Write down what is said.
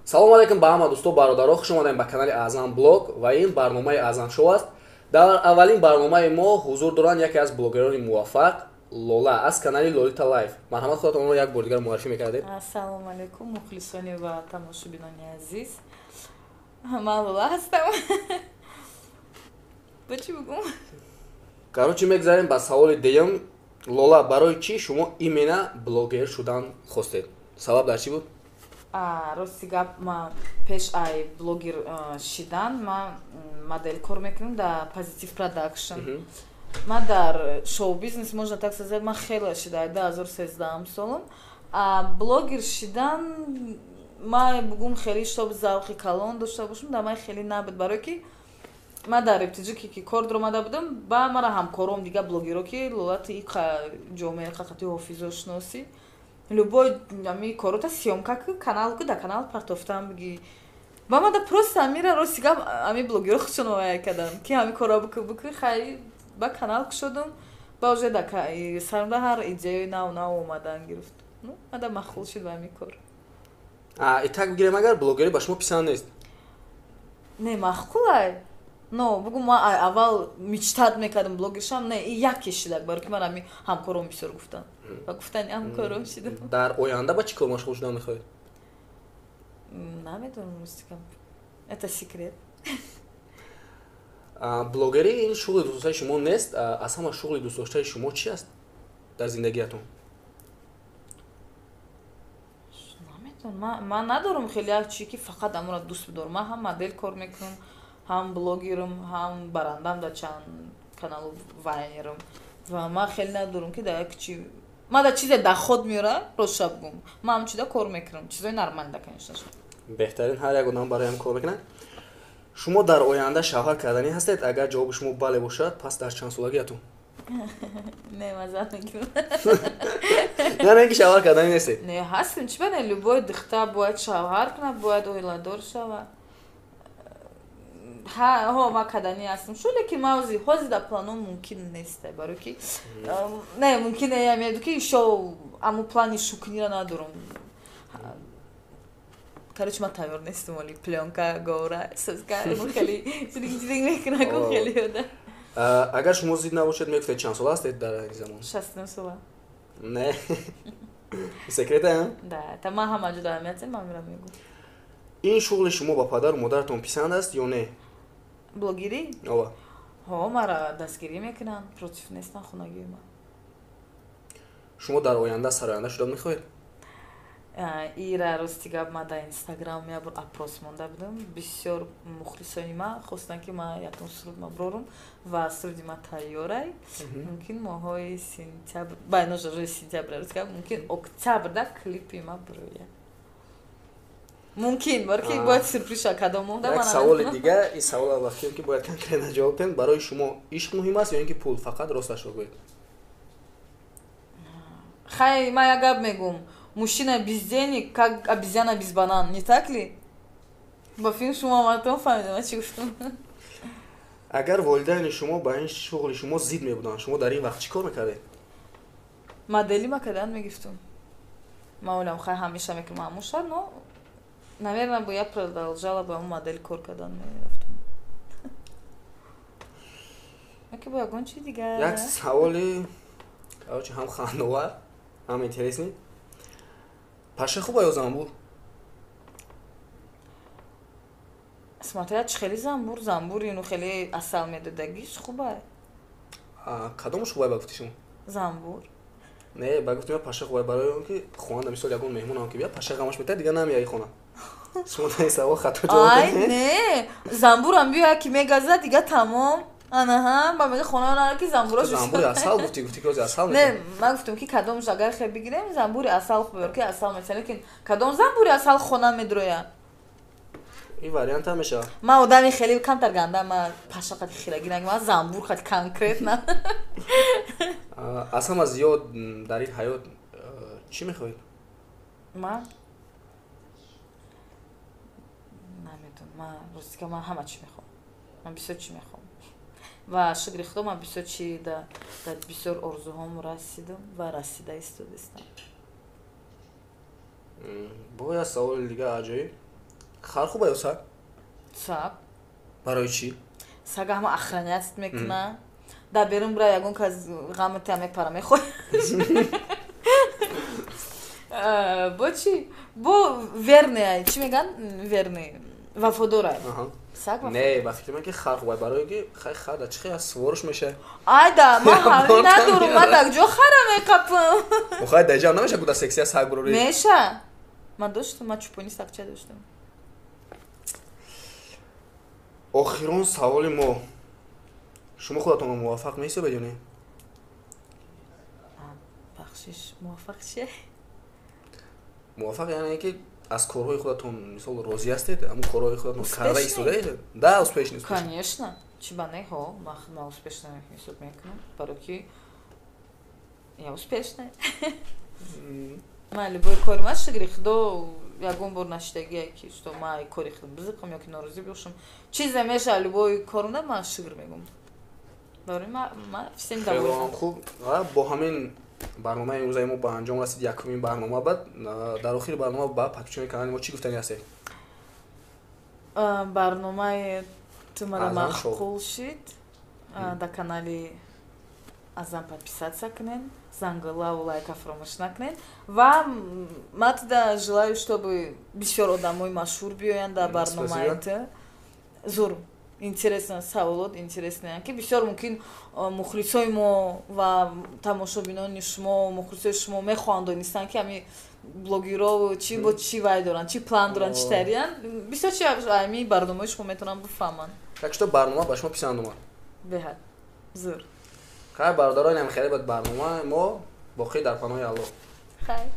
Салом алейкум ба ҳама дӯсто, бародаро, хуш омадем ба канали Аъзам Блог ва ин барномаи Аъзам Шоу аст. Дар аввалин барномаи мо ҳузур доранд яке аз блогерони муваффақ Лола аз канали Лолита Лайф. Марҳамат, худатонро як бор дигар муаррифӣ мекардед. Ассалому алейкум, мухлисони ва тамошобинони азиз. Ман Лола ҳастам. Ба чӣ бигӯм? Короче, мегзарем ба саволи дуюм. Лола, барои чӣ шумо именно блогер шудан хостед? Сабаб дар чӣ буд? Рости гап, ман пеш ай блогер шидан ман модель кор мекунам дар Позитив Продакшн. Ман дар шоу-бизнес, можно так сказать, ман хеле шида 2013 солам. А блогер шидан ман бугум хеле чтоб завқи калон дошта бошам, дар ман хеле набуд, барое ки ман дар рептиҷи ки кор даромада будам, ба мара ҳамкором дига блогеро ки Лола, ту ҷомеа қақати ҳофизо шиносӣ, любой ами корота съёмка ки канал ки да канал партофтан биги. Ба ман да просто амира, рости гап, ами блогеро худшон вая кардам ки ҳами корро бикӯ, бикӯ, хай ба канал кушодум, ба уже да сармда ҳар идеяи нав нав омадан гирифт. Ну, мада махул шуд ба ҳами кор. Итак, бигирем, агар блогерӣ ба шумо писанд нест? Не, махқулай, но бугум, ман аввал мечтать мекардам блогер шавам, не, яке шидак, баро ки ман ами ҳамкором бисёр гуфтанд ва гуфтани ҳамкором шидам. Дар оянда ба чӣ кор машғул шудан мехоҳед? Намедонам, рости гап, это секрет. Блогерӣ ин шуғли дӯстдоштаи шумо нест. Аз ҳама шуғли дӯстдоштаи шумо чӣ аст дар зиндагиятон? Намедонам, ман надорам хеле як чӣ ки фақат амора дӯст бидорам. Ман ҳам модель кор мекунам, ҳам блогерам, ҳам барандам дар чанд каналу вайнерам, ва ман хеле надорам ки дар як чи ман дар чизе доход меёрам. Ростша бигӯм, ман ҳам чида кор мекунам, чизои нормальда, конечно. Беҳтарин, ҳар як одам барои ҳам кор мекунад. Шумо дар оянда шавҳар карданӣ ҳастед? Агар ҷавоби шумо бале бошад, пас дар чанд солагиятон? Не, маззат мекунам. Яъне ин ки шавҳар карданӣ нестед? Не, ҳастем, чӣ ба не, любой духтар бояд шавҳар кунад, бояд оиладор шавад. Ҳо, ман каданӣ ҳастам шу, лекин ман ҳозир дар планом мумкин нест, барое ки не, мумкин не, меду ки шо аму плани шукнира надорам. Короче, ман тайёр нестам, оли плёнка гора созка хеле чидик мекунаку хеле ода. Агар шумо зид набошед, мегуфтед, чанд сола ҳастед дар ин замон? 69 сола. Не, секрета? Да, та ман ҳама ҷо дар аҳамият, ман мера мегӯм. Ин шуғли шумо ба падару модаратон писанд аст ё не? Блогерӣ? Ова. Ҳо, мара дастгирӣ мекунанд, против нестанд хонагии ман. Шумо дар оянда сароянда шуда мехоҳед? Ира, рости гап, ман дар Инстаграм як бор опрос монда будам. Бисёр мухлисони ман хостанд, ки ман якум суруд ма брорум, ва суруди ман тайёрай. Мумкин моҳҳои сентябр, байножа сентябр, рости гап, мумкин октябрда клипи ма бирояд, мумкин, баро ки бояд сюрприз шавад, кадом моҳда. Як саволи дигар, ин савол вақте ки бояд конкретно ҷавоб диҳем: барои шумо ишқ муҳим аст ё ин ки пул? Фақат росташро гӯед. Хай, ман як гап мегӯм: мужчина без денег как обезьяна без банан, не так ли? Ба филм шумо мартон фаҳмидам, ман чӣ гуфтам. Агар волидайни шумо ба ин шуғли шумо зид мебуданд, шумо дар ин вақт чӣ кор мекардед? Модели ма кардан мегирифтум. Ман олам, хай, ҳамеша мекунам ҳамуша, но, наверное, бы я продолжала бы модель кор кардан мерафтам, яке бо ягон чи дигар. Як саволи, короче, ҳам хандовар, ҳам интересный: паша хуба ё занбур? Смотря чӣ хели занбур. Занбур ину хеле асал медодагиш хуба. Кадомаш хубай, ба гуфти шумо? Занбур. Не, ба гуфти ман паша хубай, барои он ки хонанда, мисол, ягон меҳмонам ки бия, паша ғамаш метаҳад, дигар намеяи хона. Шумо дар ин савол хато ҷавоб. Ай, не, занбурам биёя ки мегазад, дига тамом, анаҳа, ба мега хона нара ки занбуро. Занбури асал гуфти, гуфти ки асал. Не, ман гуфтам, ки кадомш агар хе бигирем, занбури асал хуб, ки асал метавон, лекин кадом занбури асал хона медроя? Ин вариант ҳам мешавад. Ман одами хеле камтар ганда, ман паша қати хирагӣ наг, ман занбур қати конкретно. Аз ҳама зиёд дар ин ҳаёт чӣ мехоҳед? Ман намедонам, ман, рости, ман ҳама чӣ мехоҳам, ман бисёр чӣ мехоҳам ва шукри худо, ман бисёр чи дар бисёр орзуҳом расидам ва расида истодистам. Бо як саволи дига аҷоиб. Хар хуба ё саг? Саг. Барои чӣ? Сага ҳама охранять мекуна. Дар берун бира, ягон кас ғамата мепара, мехоҳ. Бо чӣ? Бо верный, чӣ меган? Верный. Вафодорай. Саг. Не, ба фикри ман, ки хар хуба, барои ки хай хар да чӣ хел суворш меша. Айда, ман ҳавли надорум, ман дар ҷо хара меқапам. Охай, дар ҷа намеша ку, дар сексия саг бурори? Меша. Ман доштам, ман чӯпони сагча доштам. Охирон саволи мо: шумо худатонро муваффақ меҳисобед ё не? Бахшиш, муваффақ чие? Муваффақ яъне ки аз корҳои худатон, мисол, розӣ ҳастед, ҳамун корҳои худатон карда истодаед, да, успешный? Конечно, чӣ ба не? Ҳо, ман успешно ҳисоб мекунам, барои ки я успешная. Ман любой кори ман, шукри Худо, ягон бор нашидагие ки что ман кори худам бизиқам ё ки норозӣ бошам. Чизе меша, любой корумда ман шукр мегӯм. Барои ман всем довольна. Хуб, бо ҳамин барномаи имрӯзаи мо ба анҷом расид, якумин барнома. Баъд дар охири барнома ба подписчикони канали мо чӣ гуфтани ҳастед? Барномаи ту мара маъқул шид, дар канали Азам подписаться кунед, занголаву лайка фаромӯш накунед. Ва ман туда желаю, чтобы бисёр одамои машҳур биёянд дар барномаи ту. Зур, интересно, саволот интересные, ки бисёр мумкин мухлисои мо ва тамошобинони шумо, мухлисои шумо мехоҳанд донистан, ки ҳами блогеро чӣ бо чӣ вай доранд, чӣ план доранд, чӣ тарианд. Бисёр чи ҳами барномаи шумо метавонанд бифаҳманд. Так что барнома ба шумо писанд омад? Беҳад зур. Хайр, бародаро, инам хеле бад барномаи мо. Боқӣ дар паноҳи Аллоҳ. Хайр.